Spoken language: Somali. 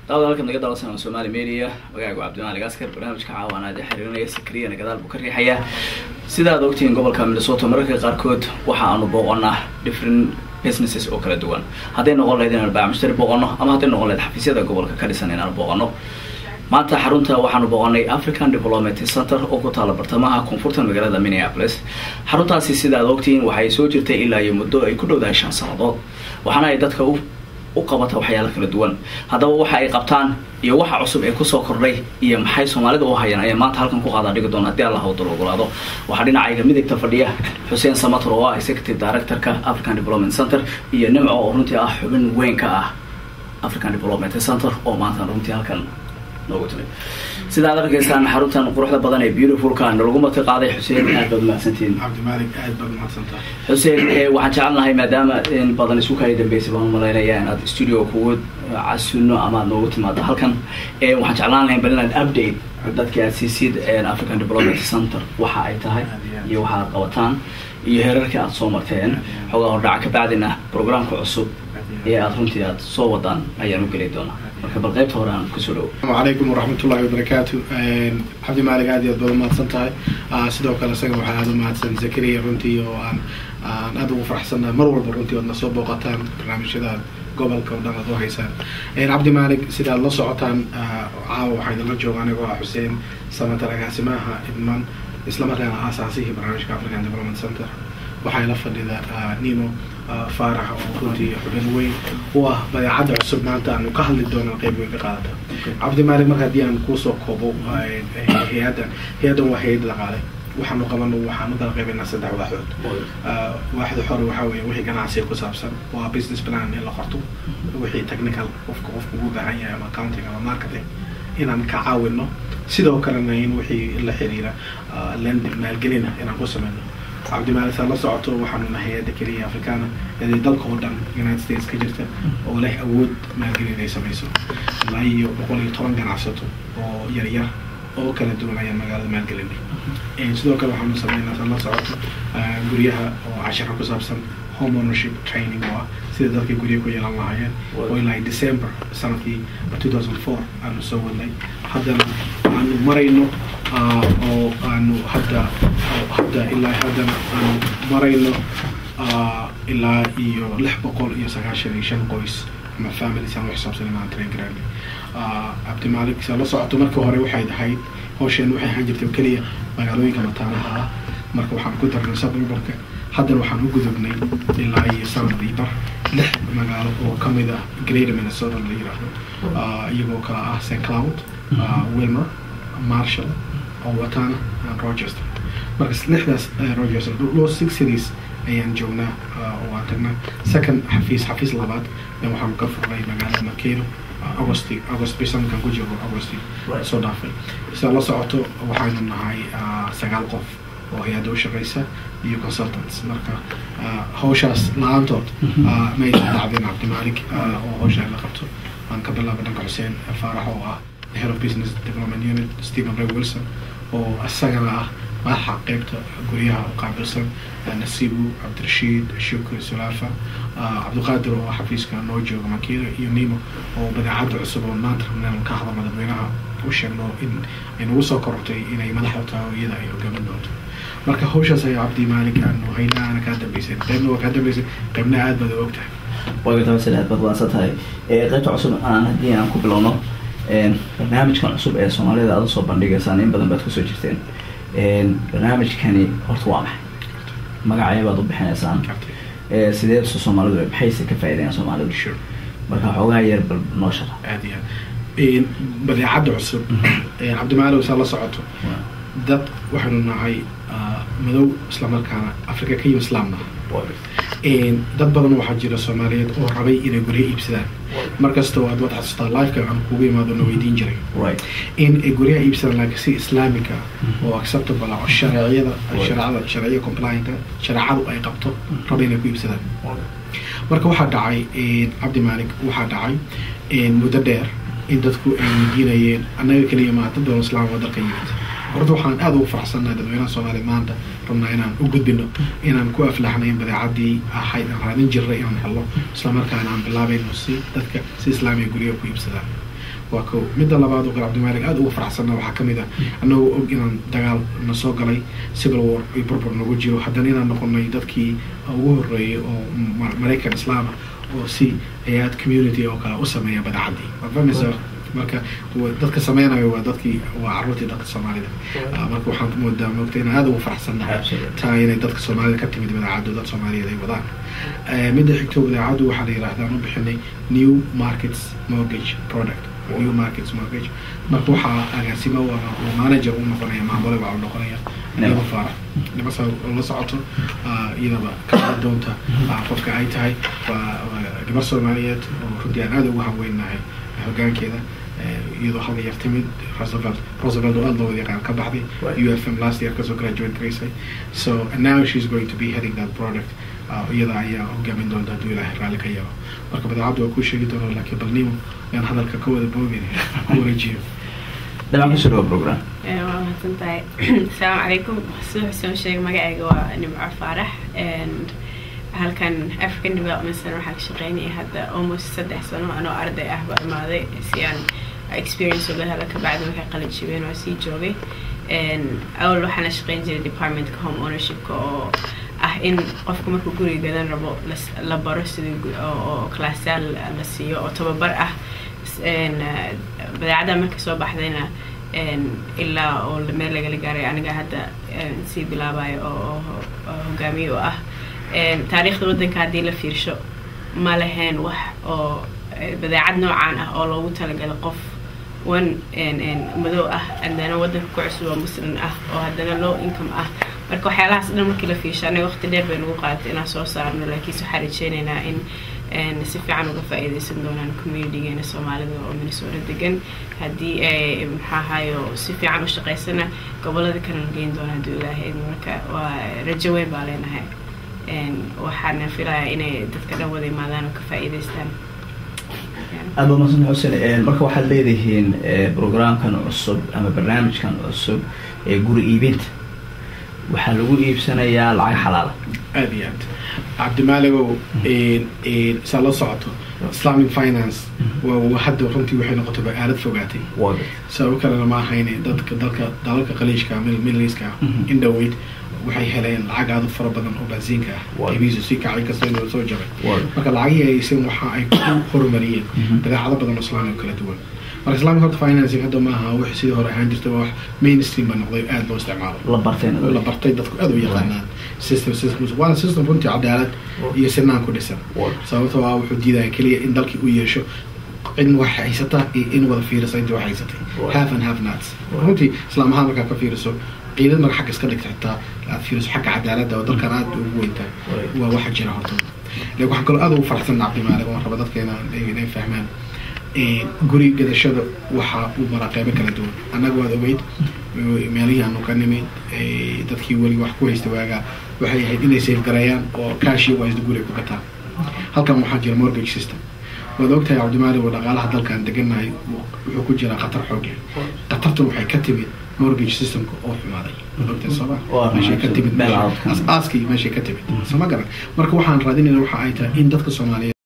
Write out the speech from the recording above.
Daawad, halkan naga daawasan waa Somali Media. Magacaygu Cabdimaalik Askar. Barnaamijka caawa anaa idin xiriirinaya, Sakriyana gadaal buu ka riixayaa. Sidaad ogtihiin, gobolka Minnesota mararka qaarkood waxa aanu booqanaa different businesses oo kala duwan, hadday noqon lahayd inaan baac mushtari booqano ama hadday noqon lahayd xafiisyada gobolka ka dhisan inaan booqano. Maanta xarunta waxaanu booqanay African Development Center oo ku taala bartamaha koonfurta magaalada Minneapolis. Xaruntaasi, sidaad ogtihiin, waxay soo jirtay ilaa iyo muddo ay ku dhowdahay 5 sannadood, waxaana ay dadka u qabata waxyaalo kala duwan. Haddaba waxa ay qabtaan iyo waxa cusub ee kusoo kordhay iyo maxay Soomaalida u hayaan ayaa maanta halkan ku qaadaa dhigi doona, haddii Allah wadal ogolaado. Waxaa dhinacayga midigta fadhiya Xuseen Samator oo ah executive directorka African Development Center, iyo Nimco oo runtii ah xubin weyn ka ah African Development Center oo maanta runtii halkan noogu timid. Sida aad arkaysaan, xaruntan quruxda badan ee beautifulka nalagu marti qaaday. Xuseen, aad baad mahadsantihiin. Cabdimaalik, aad baad mahadsantahay. Xuseen, waxaan jecelnahay, maadaama in badan isu kaya dambeysay baan umalaynaya inaad studio kugu casuno ama aad noogu timaado halkan, waxaan jeclaan lahayn bal inaad update dadka aad siisid African Development Center waxa ay tahay iyo waxa aad qabataan iyo heerarkii aad soo marteen. Xoogaa hordhaca ka bacdina programka cusub ee aad runtii aad soo wadaan ayaan u geli doonaa. Marka bal qaybta hore aan kusoo dhawo. Asalaamu calaykum waraxmatullahi wabarakaatu. Cabdimaalik, aad iyo aad baad umahadsan tahay. Sidoo kale isaga waxaa aada umahadsan Zakariya runtii, oo aan aada ugu faraxsannahay mar walba runtii oad na soo booqataan, barnaamijyada gobolka oo dhan aad u haysaan. Cabdimaalik, sida aad la socotaan, caawa waxaa idinla jooga anigoo ah Xuseen Samatar, agaasimaha idman, islamarkaana aasaasihii barnaamijka African Development Center. Waxaa ila fadhida Nimo Faarax oo runtii xubin weyn u ah badeecadda cusub maanta aanu ka hadli doono, qeyb weyn ka qaadata. Cabdimaalik, marka haddii aan kuusoo koobo hay-addan, hay-addan waa hay-ad dhaqaale. Waxaanu qabano, waxaanu kala qaybaynaa saddex waaxood. Waaxda hore waxaa weeye wixii ganacsiga ku saabsan, waa business plan in la qorto, wixii technical qofka ugu baahan yahay ama accounting ama marketing inaan ka caawino, sidoo kalena in wixii la xiriira lending, maalgelina, inaan ku sameyno. Cabdimaalik, saa la socoto, waxaanu nahay hay-adda keliya Afrikaana ee dalka oo dhan United States ka jirta oo leh awood maalgelin inay sameyso. Ilaa iyo 110 ganacsato oo yar yar oo kala duwan ayaan magaalada maalgelinay. Sidoo kale waxaanu sameynaa, saa la socoto, guryaha oo casharo ku saabsan home ownership training oo ah sida dadka guryaha ku yeelan lahaayeen, oo ilaa December sanadkii 2004 aanu soo wadnay, haddana aanu marayno, oo aanu hadda oo hadda ilaa haddana aanu marayno ilaa iyo 695 qoys ama families aan u xisaabsan inaan train garaynay. Cabdimaalik, saa la socoto, markii hore waxay ahayd hawsheen waxay ahaan jirtay oo keliya magaalooyinka mataanaha ah. Marka waxaan ku darnay suburbanka. Haddana waxaan u gudubnay ilaa iyo sanad iyo bar lix magaalo oo kamid ah Greater Minnesota la yiraahdo, iyagoo kala ah St Cloud, Willmar, Marshall, Owatonna and Rochester. Marka lixdaas, Rochester, those six cities ayaan joognaa oo aan tagnaa. Second xafiis, xafiis labaad ayaan waxaanu ka furnay magaalada Mankato Agosti, Agost bisankan ku jiro, Agosti soo dhaafay. Sidaa la socoto, waxaynu nahay sagaal qof oo hay-adda u shaqeysa iyo consultants. Marka hawshaas la-aantood ma aysan dhacdeen, Cabdimaalik, oo hawsha la qabto. Aan ka bilaaba dhanka Xuseen Faarax oo ah the head of business development unit, Stephen Ray Wilson oo isagana ah madaxa qeybta guryaha u qaabilsan, Nasibu, Cabdirashiid, Shukri, Sulaafa, Cabdiqaadir oo xafiiska noo jooga Mankato, iyo Nimo oo badeecadda cusub oo maanta rabna inaan ka hadalno, dadweynaha u sheegno in ay nagu soo korortay, inay madaxda tahay oo iyada ay hogaamin doonto. Marka hawshaas ayaa, Cabdi Maalik, aanu haynaa, ana kaa dambeysay, qaybna waa kaa dambeysay, qaybna aad baad og tahay. Waa aad baad waansan tahay. Qaybta cusub aan haddii aan ku bilowno, barnaamijkan cusub ee Soomaalida aad usoo bandhigaysaan, in badan baad kusoo jirteen. Barnaamijkani horta waa maxay? Magacee baad u bixinaysaan? Sidee su Soomaalidu, maxayse ka faa'iidayaan Soomaalidu? Marka xoogaa yar bal noo shara. Aad iyo aad. Badeecadda cusub, Cabdimaalik, saa la socoto, dad waxaynu nahay madow, islamarkaana Africa ka yimi, islaamna. Dad badan waxaa jira Soomaaliyeed oo rabay inay guryo iibsadaan. Markasta oo aad waad xasuustaa liveka aan kugu imaado na weydiin jiray in ay guryaha iibsadaan, laakiin si Islaamica oo acceptable ah oo shareeciyada shareecada shareeciya compliant, shareecadu ay qabto, raba inay ku iibsadaan. Marka waxaa dhacay, Cabdi Maalik, waxaa dhacay muddo dheer in dadku ay weydiinayeen, annaga keliya maa, dad badan islaam oo dalka yimid. Horta waxaan aada ugu faraxsannahay dadweynaha Soomaaliya maanta rabnaa inaan u gudbino inaan ku aflaxnay in badeecadii ahayd aan raadin jirnay inaan helno, islamarkaana aan bilaabayno si dadka si islaamiga guryaha ku iibsadaan. Waa kow. Midda labaad oo kale, Cabdimaalig, aada uga faraxsanna waxaa kamid ah, annagoo og inaan dagaal na soo galay, civil war iyo burbur nagu jiro, haddana inaan noqonay dadkii ugu horeeyay oo Maraykan Islaama oo si hay-ad community oo kale u sameeya badeecadii. Waa fahmaysaa? Marka dadka sameynayo waa dadkii, waa caruurtii dadka Soomaalida. Marka waxaan moodaa, moogta, inaan aada ugu faraxsannahay taa, inay dadka Soomaalida ka timid badeecadu, dad Soomaaliyeed ay wadaan. Midda xigto, badeecadu waxaa la yidhahdaa, aan u bixinay New Markets Mortgage Product, New Markets Mortgage. Marka waxaa agaasimo oo manager u noqonaya, maamule waa u noqonaya Nimo Faarax. Nimasa oo la socoto, iyadaba ka hadli doonta qofka ay tahay. Waa gabar Soomaaliyeed oo runtii aan aada ugu hanweynahay hoggaankeeda, iyadoo halka yar timid Roosevelt, Roosevelt oo aada loo wada yaqaan ka baxday, UFM last year kasoo graduate garaysay. So and now she's going to be heading that product. Iyada ayaa hogaamin doonta hadduu Ilaahay raalli ka yeelo. Marka badeecaddu waa kuu sheegi doonaa, laakiin bal Nimo yaan hadalka ka wada boogin, ku wareejiyo. Dabcan, kusoo dhawa program. Waa mahadsan tahay. Asalaamu calaykum. Sida Xuseen sheegay, magacayga waa Nimco Faarax, and halkan African Development Center waxaan ka shaqeynaya hadda almost 3 sano. Anoo arday ah baa imaaday si aan experience uga helo. Kabacdi markay qalin jibeen waa sii joogay. Awal waxaan la shaqeyn jiray departmentka home ownershipka, oo ah in qofka markuu guriga gadan rabo la baro sidii oo classyaal la siiyo oo tababar ah. Badeecada markay soo baxdayna ilaa oo meel lagala gaaray, aniga hadda sii bilaabayo oo hogaamiye u ah. Taariikhda waddanka haddii la fiirsho, ma lahayn wax oo badeecad noocaan ah oo loogu talagalay qof one madow ah, haddana waddanka ku cusub oo Muslim ah, oo haddana low income ah. Marka waxyaalahaas dhan markii la fiirsho, anaga waqti dheer bay nagu qaadatay inaan soo saarno, laakiinse waxaan rajeynaynaa in si fiican uga faa'iideysan doonaan communitygeena Soomaalida oo Minnesota degan. Haddii ay, maxaa ahayo, si fiican u shaqeysana, gobolada kalena geyn doona hadduu Ilaahay idmo. Marka waa rajo weyn baa leenahay, waxaana filayaa inay dadka dhan wada imaadaan oo ka faa'iideystaan. Aada waa mahadsan, Xuseen. Marka waxaad leedihiin programkan cusub ama barnaamijkan cusub ee guri iibinta waxaa lagu iibsanayaa lacag xalaala. Aada iyo aad, Cabdimaaligow. Saa la socoto, Islamic finance waa hadda runtii waxay noqotay ba aalad fogaatay. Sababo kalena ma ahayne, dadka dalka, dalalka Khaliijka, Middle Eastka in dhaweyd waxay heleen lacag aada u fara badan oo baasiinka ah, qiimihiisu sii kacay kasta inuu soo jabay. Marka lacagihii ay hayseen waxa ay ku horumariyeen badeecado badan oo Islaamiga kala duwan. Marka Islamic horta financing hadda maaha wix sidii hore ahaan jirtay, waa wax mainstream ba noqday, aada loo isticmaalo, la bartay, la bartay, dadku aada u yaqaanaan system. Waana system runtii cadaalad iyo sinaan ku dhisan, sababtoo ah wuxuu diidaya keliya in dalkii u yeesho cid wax haysata iyo in wada fiirisa intii wax haysatay, have and have nots. Runtii Islaam ahaan markaa ka fiiriso, qiilad marka xagga iska dhigta, xitaa aad fiiriso xagga cadaaladda oo dalkan aada ugu weyntahay, waa waxa jira horta. Laakiin waxaan kaloo aada ugu faraxsan, Cabdimaalig, waan raba dadka inay fahmaan, guri gadashada waxa uu maraa qeybo kala duwan. Annaga waad ogeyd meelihii aanu ka nimid, dadkii weli wax ku haysta waagaa waxay ahayd inay save gareeyaan oo cash waa isda guriga ku gataan. Halkan waxaa jira mortgage system. Waad ogtahay, Cabdimaalig, oo dhaqaalaha dalkan degannahay wuxuu ku jiraa khatar xoog leh. Khatartan waxay ka timid mortgage systemka oo xumaaday. Waad ogtahay sooma? Meeshay ka timid, as-aaskii meeshay ka timid, soo ma garan? Marka waxaan raadinayna waxa ay tahay in dadka Soomaaliyeed